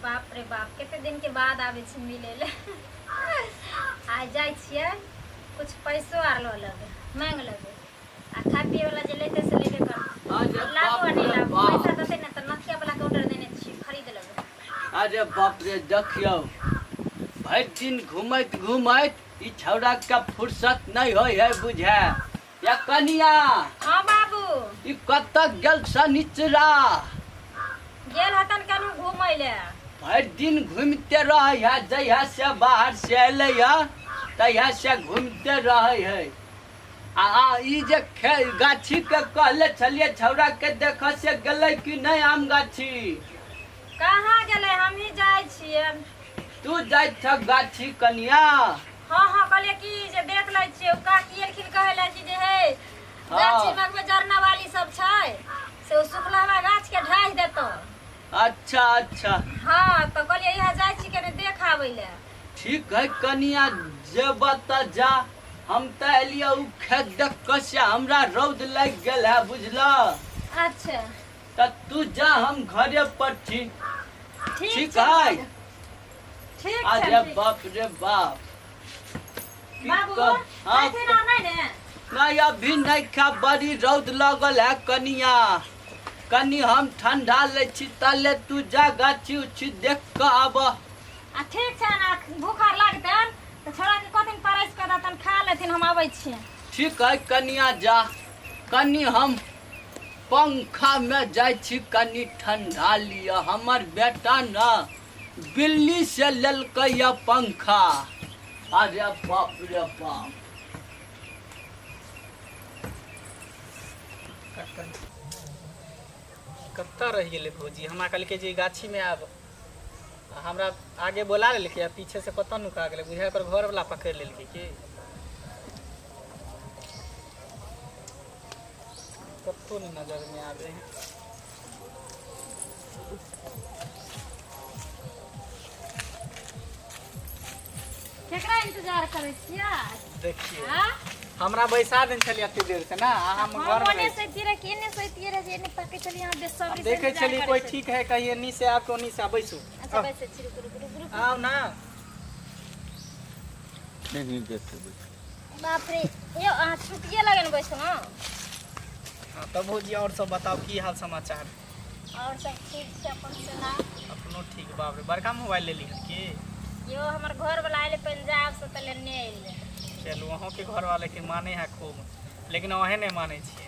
बाप रे बाप, कते दिन के बाद आबै छी मिले ले। आइ जाइ छियै, कुछ पैसो आर लऽ लेबै, मांगि लेबै, आ खाय पियै वाला जे लेतै से लेबे करतै। अरे लाबू बाप आ नहि रे लाबू, बाप। पैसा देतै ने तऽ नथिया वाला के ऑर्डर देने छियै, खरीद लेबै। अरे बाप रे, देखियौ भरि दिन घुमैत घुमैत ई छौड़ा के फुर्सत नहीं होइ है बुझे। या कनिया। हाँ बाबू। ई कतऽ गेल शनिचरा? गेल हतन कनु घुमै ले। भरि दिन घुमिते रहै है, जहिया से बाहर से एलै है तहिया से घुमिते रहै है। आ ई जे गाछी के कहले छलियै छौड़ा के देख से गेलै कि नहीं आम गाछी? कहाँ गेलै, हमही जाइ छियै। तू जाइ छ गाछी कनिया? हाँ हाँ, कहलियै कि जे देख लै छियै, ओ काकी एलखिन कहै लै कि जे हे गाछी में जरना वाली सब छै से ओ सुखलहवा गाछ के ढाहि देतौ। अच्छा अच्छा। हाँ तो कहलियै इएह जाइ छी कने देख आबै ले। ठीक है कनिया, जेब तऽ जा, हम तऽ एलियै उ खेत देख कऽ से हमरा रौद लागि गेल है बुझल। अच्छा। तऽ तू जा, हम घरे पर छी। ठीक ठीक है। ठीक छै। अरे बाप रे बाप। बाबू। हाँ। खैथिन आर नहि ने? नहीं अभी नहीं खा, बड़ी रौद लगल है कनिया, कनी हम ठंडा लै छी तले तू जा गाछी उछी देख कऽ आब। आ ठीक छै ने, भूख आर लागतनि तऽ छोड़ा के कहथिन परसि कऽ देतनि, खा लेथिन, हम आबै छी। ठीक है कनिया जा, कनी हम पंखा में जाइ छी कनी ठंडा लिअ। हमर बेटा न बिल्ली से लेलकै या पंखा। अरे बाप रे बाप। कतऽ रहि गेलै भौजी? हमरा कहलकै जे गाछीमे आब, आ हमरा आगे बोला लेलकै आ पीछे से कतऽ नुका गेलै? बुझाइ ओकर घरवला पकड़ि लेलकै की? कतौ नहि नजरमे आबै है। केकरा इंतजार करै छियै? देखियौ। हाँ? हमरा बैसा देने छलियै एते देर से ना, आ हम हम घर में ओने से एतियै रहै कि एने से एतियै रहै जे एने ताकै छलियै अहाँ बेसब्री से देखै इंतजार छलियै करै कोई छलियै। ठीक है कहीं एन्नी से आब के ओन्नी से आब, बैसू। अच्छा बैसै छी, रुकू रुकू रुकू रुकू। आउ ना। नहीं देखबै। बाप रे, यौ अहाँ छुटिए लगन बैसलहुँ। हाँ तब भौजी और सब बताउ की हाल समाचार? और सब ठीक छै, अपन सुनाउ। अपनो ठीक। बाप रे, बड़का मोबाइल लेली हन की? यौ हमर घर वाला आयल पंजाब से तऽ लेने अयलै। चलू अहूँके घर वाले के माने है खूब, लेकिन अहें नहि मानै छियै।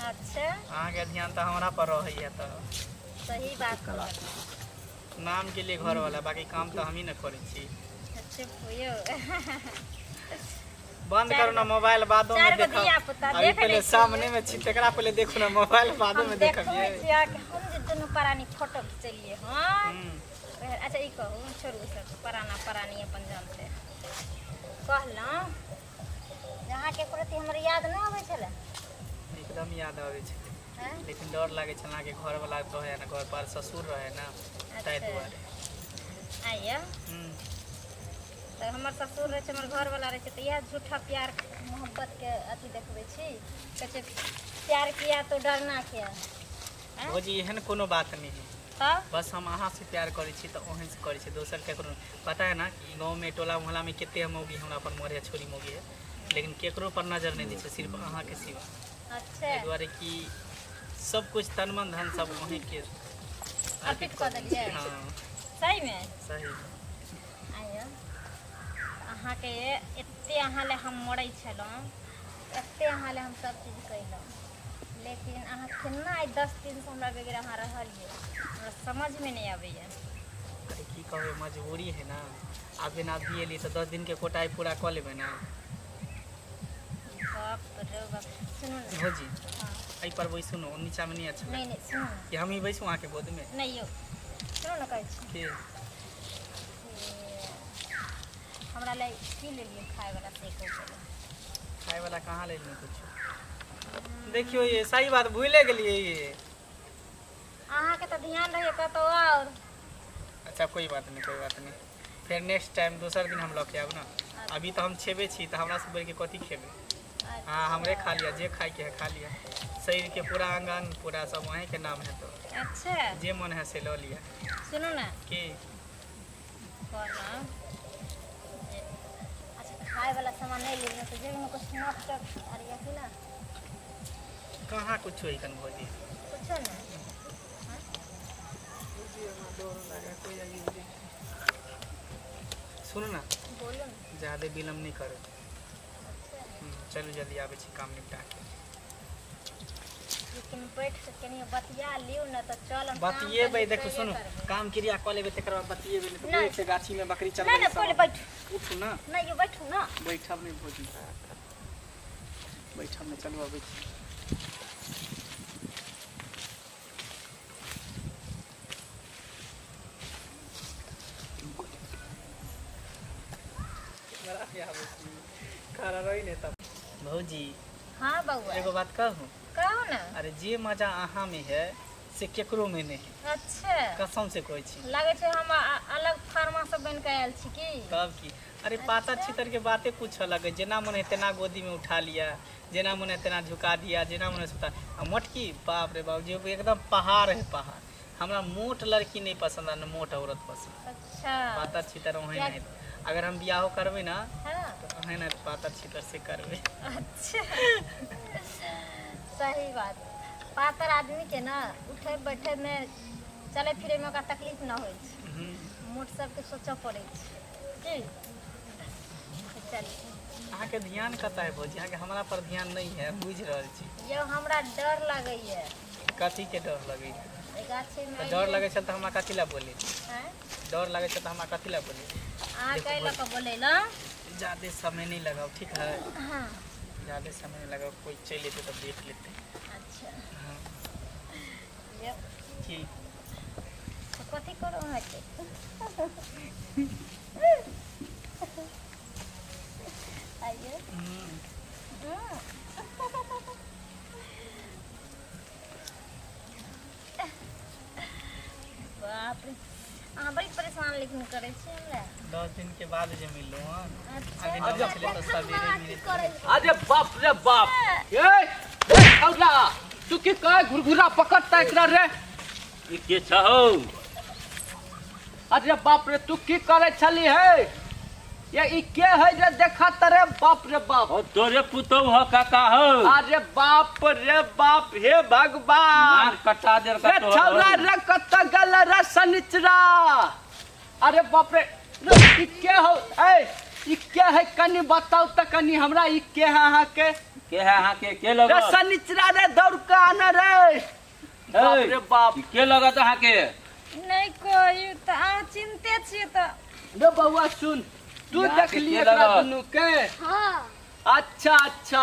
अच्छा। अहाँके ध्यान तऽ हमरा पर रहैया तऽ। सही बात कहलियै। नाम के लिए घर वाला, बाकी काम तऽ हमही ने करै छी। चुप यौ। बंद करू ना मोबाइल, बादो में चारि गो देखब। धिया-पुता अभी देख लै पहले छियै। सामने में छी तकरा पहले देखू ना, मोबाइल बादो हम में देखबै देखबियै। छियै कि हम जे दुनू प्राणी फोटो खिचेलियै हँ। अच्छा ई कहू, छोड़ू सब पराना परानी अपन जानते। कहलहुँ जे अहाँके एको रत्ती हमर याद नहि अबै छलै? एकदम याद आबै छै। हैं? लेकिन डर लागै छल अहाँके घर वाला रहै ना, घर पर ससुर रहै ना, ताहि अच्छा। दुआरे। आइया तऽ हमर ससुर रहै छै, हमर घरवला रहै छै, तऽ इएह झूठा प्यार मोहब्बतके अथी देखबै छी? कहै छै प्यार किया तो डरना क्या। आँय? भौजी एहन कोनो बात नहि है। तब? बस हम अहाँ से प्यार करै छी तऽ ओहन से करै छी, दोसर केकरो नहि। पता है ना कि गाँव में टोला मोहल्ला में कते मौगी हमरा पर मरे, छोरी मौगी है, लेकिन केकरो पर नजर नहि दै छै, सिर्फ अहाँके सिवा। अच्छा। एहि दुआरे कि सब कुछ तन मन धन सब अहीं के अर्पित कऽ देलियै? हाँ। सहीमे? सही। आइयो अहाँके एते अहाँ लए हम मरै छलहुँ, एते अहाँ लए हम सब चीज कयलहुँ, लेकिन अहाँ केना आइ 10 दिनसँ हमरा बगैर अहाँ रहलियै, हमरा समझमे नहि अबैए। अरे की कहबै, मजबूरी है ना। आब जेना अभी एली तऽ 10 दिन के कोटा पूरा कऽ लेबै ना। बाप रे बाप, सुनू ने। भौजी। हाँ। एहि पर बैसू ने, ओ नीचामे नहि अच्छा। नहि नहि, सुनू ने। कि हमही बैसू अहाँके गोदमे? नहि यौ, सुनू ने, कहै छी की? से हमरा लए की लेलियै खायवला से कहू पहिले। खाय वाला कहाँ लेलियै कुछो? देखियौ ये सही बात भूले गेलियै ये। अहाँके तऽ ध्यान रहैए कतहु आओर। अच्छा कोई बात नहीं, कोई बात नहीं, फेर नेक्स्ट टाइम दोसर दिन हम लऽ के आयब ना। अभी तऽ हम छेबे छी तऽ हमरा से बढ़िके कथी खेबै? हाँ हमरे खा लिया, जे खाए के है खा लिया। शरीर के पूरा अंग अंग पूरा सब वहीं के नाम है तो अच्छा जे मन है से लो लिया। सुनू ना की कहलहुँ जे अच्छा खाए वाला सामान नहीं लेना तो जेब में कुछ नोट कर अरे कि ना कहाँ कुछ होई कन भौजी कुछो ना। सुनू ना बोलो ना। ज्यादा विलम्ब नहीं करो। अच्छा चलू जल्दी आबै छी काम निपटा के। लेकिन बैठ के कनी बतिया लियौ ना तऽ चल हम काम बतियेबै तऽ देखो निपटेबे सुनू करबै। काम क्रिया कऽ लेबै तकर बाद बतियेबै नहीं तऽ नहि। बुझै छै गाछी में बकरी नहि चरबै नहि पहिले बैठू। उठू ना नहि यौ बैठू ना। बैठब नहीं भौजी बैठब नहीं, चलू अबै छी। खड़ा रही ने तब। भौजी हाँ बउआ एगो बात कहू? कहू ना। अरे जे मजा अहाँ में है से केकरो में नहीं है। अच्छा कसम से कहै छी। लागै छै हम अलग फार्मा से बनि के आयल छी की? तब की अरे पाता छितर के बाते कुछ अलग है। जेना मन है तेना गोदी में उठा लिया, जेना मन है तेना झुका दिया, जेना मन है सुता। आ मोटकी बाप रे बाप जे एकदम पहाड़ है पहाड़। हमरा मोट लड़की नहीं पसंद आ न मोट औरत पसंद। अच्छा पातर छितर वहीं नहीं। अगर हम बियाहो करबै ना हाँ तो वहीं नहीं पातर छितर से करबै। अच्छा सही बात। पातर आदमी के ना उठे बैठे में चले फिरे में ओकरा तकलीफ ना होइ छै। मोट सबके सोचऽ पड़ै छै की। चल अहाँके ध्यान कतऽ है भौजी? अहाँके हमरा पर ध्यान नहीं है, बुझि रहल छी। यौ हमरा डर लगैया। कथी के डर लगैया? एहि गाछी में तऽ डर लगै छल तऽ हमरा कथी लए बोले? आँय? डर लगै छल तऽ हमरा कथी लए बोले? अहाँ कै लऽ कऽ बोलेलहुँ? ज्यादे समय नहीं लगाओ, ठीक है? हाँ ज्यादे समय नहीं लगाओ, कोई चलि एतै तऽ देख लेतै। अच्छा हाँ यौ की तऽ कथी करू अहाँके? आइयो हम्म, बाप रे अहाँ बड़ी परेशान लेकिन करै छी हमरा। 10 दिन के बाद जे मिललहुँ हँ। अच्छा अभी नौ छलै तऽ सवेरे मिलै। करै अरे बाप रे बाप ए छौड़ा तू की कहे घुरघुरा पकड़ता एकरा रे? ई के छहो? अरे बाप रे तू की करे छली है? ये ई के है जे देखा तरे? बाप रे बाप ओ तोरे पुतहु ह काका हो। अरे बाप रे बाप हे भगवान नाक कटा देल रे छौड़ा रे कतऽ गेल रे शनिचरा? अरे बाप रे रे, ई के हो? ए ई के है कनी बताउ तऽ कनी हमरा ई के है अहाँके? के है अहाँके? के रे लगत? शनिचरा रे दौड़ के आने रे। बाप रे बाप ई के लगत अहाँके? नहि कोई तऽ अहाँ चिन्ते छियै तऽ। रे बौआ सुन तू यहाँ के देखली के एकरा लगत? दुनू के? हाँ अच्छा अच्छा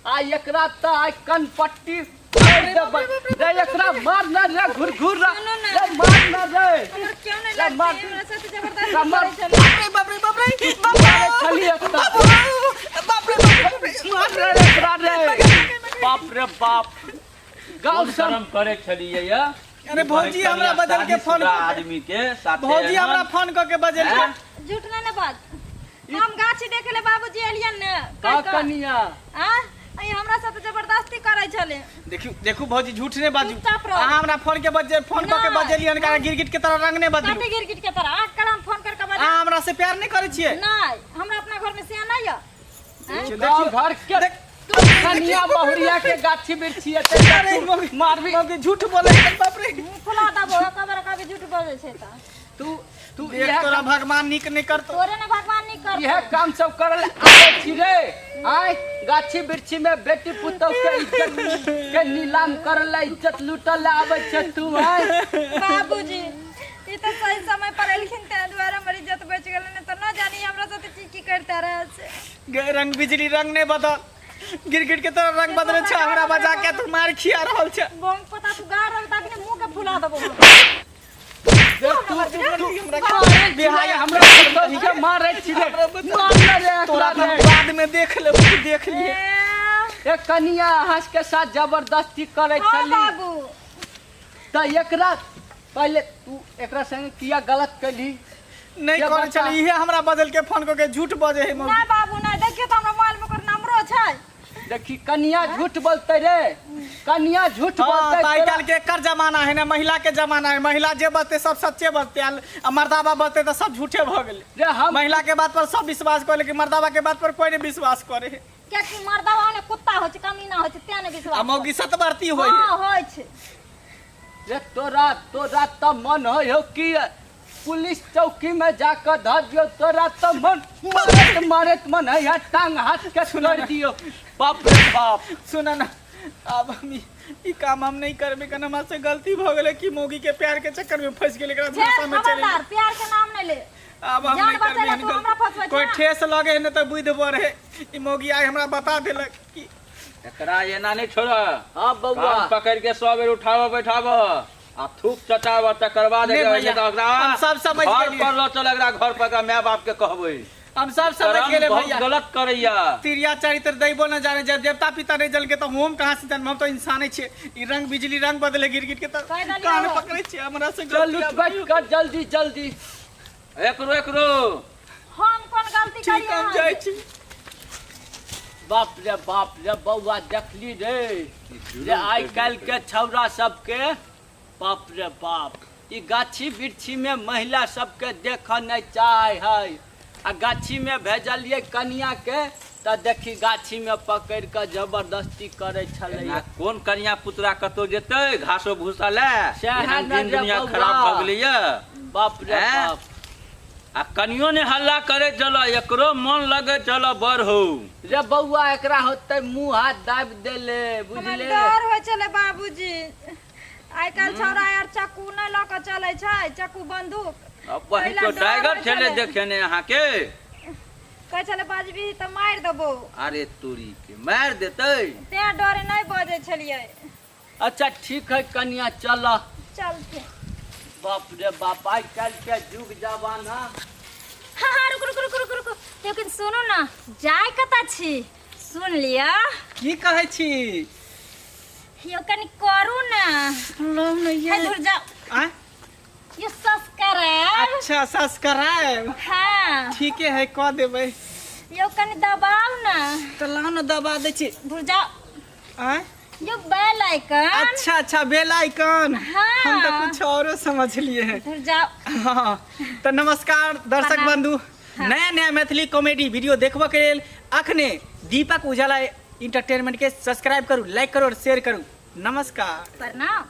आ एकरा तऽ आइ कनपट्टी मारि देबै। रे एकरा मार ना रे घुरघुर रे। सुनू ना। रे मार ना रे। हमर क्यों नहीं रे लगतै? मार। हमरा साथ जबरदस्ती रे मार। करै छलै। बाप रे बाप रे बाप मारे छली एतऽ। बाप रे बाप रे मार रे एकरा रे। बाप रे बाप गाँव कोन सब शरम करे छलियै या? अरे भौजी हमरा बदल के फोन आदमी के साथे भौजी हमरा फोन कऽ के बजेल। हैं? झूठ नहि ने बाज। हम गाछी देखे ले बाबूजी एलियन ने का कनिया आ ई हमरा साथ जबरदस्ती करै छलै। देखियो देखू भौजी झूठ नहीं बाजू। चुपचाप रहो। अहाँ हमरा फोन के बजे फोन कऽ के नहि। बजेलियन कारण गिरगिट के तरह रंग नहीं बदलू। कथी गिरगिट के तरह? अहाँ कल हम फोन करके बजा। अहाँ हमरा से प्यार नहीं करै छियै? नहि हमरा अपना घर में सिया नहीं यऽ। देखियो, गाँव घर के कनिया बहुरिया के गाछी वृक्षी एते अरे मौगी मारबी। मौगी झूठ बोले छै, बाप रे। मुँह फुला देबो कबर कभी झूठ बोलै छै तऽ। तू तू देख इएह तोरा भगवान नीक नहीं करतो। तोरे ने भगवान नहीं करतो। इएह काम सब करल आबै छी रे। आय गाछी वृक्षी में बेटी पुतहु के इज्जत के नीलाम करल इज्जत लूटल आबै छै तू। आय बाबूजी ई तऽ सही समय पर एलखिन ताहि दुआरे हमर इज्जत बचि गेलै, नहि तऽ न जानी हमरा साथे की की करता रहल छै। गे रंग बिजली रंग नहीं बदल गिरगिट के तरह रंग बदले छै। हमरा बजा के तू मार खिया रहल छै। बम पता तू गाड़ रहल ताकि मुँह के फुला देबो। रे तू तू बिहाय हमरा पुतहु के मारै छी रे। मार ना रे तोरा एकरा हम रे। बाद में देख लेबो, तू देख लिए। ए कनिया अहाँ के साथ जबरदस्ती करै हाँ छली बाबू तऽ एकरा पहिले तू एकरा संगे किया गलत कैली? नहीं के करै बता? छली, इहे हमरा बदल के फोन कऽ के झूठ बजे है मौगी। ना बाबू ना देखियो तऽ हमरा मोबाइल में ओकर नंबरो छै। देखी कनिया झूठ बोलते रे, कनिया झूठ हाँ, बोलते तऽ आइ तोरा- काल्हि के एकर जमाना है ने, महिला के जमाना है। महिला जे बजते सब सच्चे बजते, आ मर्दाबा बजते तऽ सब झूठे भऽ गेलै। रे हम महिला के बात पर सब विश्वास करे, लेकिन मर्दाबा के बात पर कोई नहीं विश्वास करे। कियाकि मर्दवा ने कुत्ता होइ छै, कमीना होइ छै, तें ने विश्वास। आ मौगी सतवर्ती होइ है। हाँ, होइ छै। रे तोरा तोरा तऽ मन होइ हो कि पुलिस चौकी में जाकर धर दियो। तोरा तऽ मन मारत मारत मन है यहाँ टांग हाथ के तोड़ दियो। बाप रे बाप। सुन ना, आब हम ई काम हम नहीं करबे, कन हमरा से गलती भ गेलै कि मौगी के प्यार के चक्कर में फंस गेलै, एकरा फेर झांसा में चले। खबरदार, प्यार के नाम नहीं ले। आब हम जान नहीं करबे बचेला एहन तू हमरा गलती। फंसबै कोई छें। ठेस लगे है ने तऽ बुद्धि बढ़े। ई मौगी आइ हमरा बता देलक कि एकरा एना नहीं छोड़। हाँ बउआ। कान पकड़ के 100 बेर उठाबऽ बैठाबऽ आ थूक चटाबऽ, तकर बाद नहीं एकरा भैया, तऽ ओकरा हम सब समझ घर गेलियै। पर लऽ चल, एकरा घर पर एकरा माय बाप के कहबै। हम सब समझ करम गेले बहुत भैया। गलत करैया। तिरिया चरित्र दैबो न जाने, जब देवता पिता नहीं जल के तो हम कहाँ से जानब? हम तो इंसाने छियै। ई रंग बिजली रंग बदले गिर गिर के तऽ कहि देलियै कान हो। पकड़ै छियै, हमरा से चल गलती उठ आब बैठ कर जल्दी जल्दी। एकरो एकरो हम कोन गलती ठीक करियै हम अहाँके? जाइ छी। बाप रे बाप रे बौआ, देखली रे रे आइ काल्हि के छौड़ा सबके, बाप रे बाप, ई गाछी वृक्षी में महिला सबके देखऽ नहि चाहै है। आ गाछी में भेजलियै कनिया के तऽ देखी गाछी में पकड़ि कऽ जबरदस्ती करै छलै। एना कोन कनिया पुतरा कतौ जेतै घासो भूसा ले? सएह एहन ने दिन रे दुनिया बौआ। खराब भऽ गेलैया। बाप रे ऐं? बाप। आ कनियो ने हल्ला करे चल, एकरो मन लगे चल बड़ हो। रे बौआ, एकरा होतै मुँह हाथ दाबि देले। हमरा बुझले डर होइ छलै बाबूजी, आइ काल्हि छौड़ा आर चक्कू नहि लऽ कऽ चलै छै, चक्कू बंदूक। अब वही पहिला तो डर टाइगर होइ छले छलै। देखे ने अहाँके। कहै छलै बजबही तऽ मारि देबौ। अरे तोरी के, मारि देतै? तें डरे नहि बजै छलियै। अच्छा ठीक है कनिया, चल। चलथिन। बाप रे बाप, आइ काल्हि के युग जमाना। हाँ हाँ, रुक रुक रुक रुक रुक, लेकिन सुनू ने, जाय कतऽ छी? सुन लिअ। की कहै छी? यौ कनि करू ने। लौ ने। हे ये दूर जाओ। आँय? ये सब्सक्राइब। अच्छा सब्सक्राइब। हाँ। ठीके है, कऽ देबै। यौ कनि दबाउ ने। तऽ लाउ ने, दबा दै छी। दूर जाओ। आँय? यो बेल आइकन। अच्छा अच्छा, बेल आइकन। हाँ। हम तो कुछ औरो समझ लिए हैं। दूर जाओ। हाँ, तो नमस्कार दर्शक प्रणाम। बंधु, नया नया मैथिली कॉमेडी वीडियो देखबऽ के लेल अखने दीपक उजाला इंटरटेनमेंट के सब्सक्राइब करू, लाइक करू और शेयर करू। नमस्कार। प्रणाम।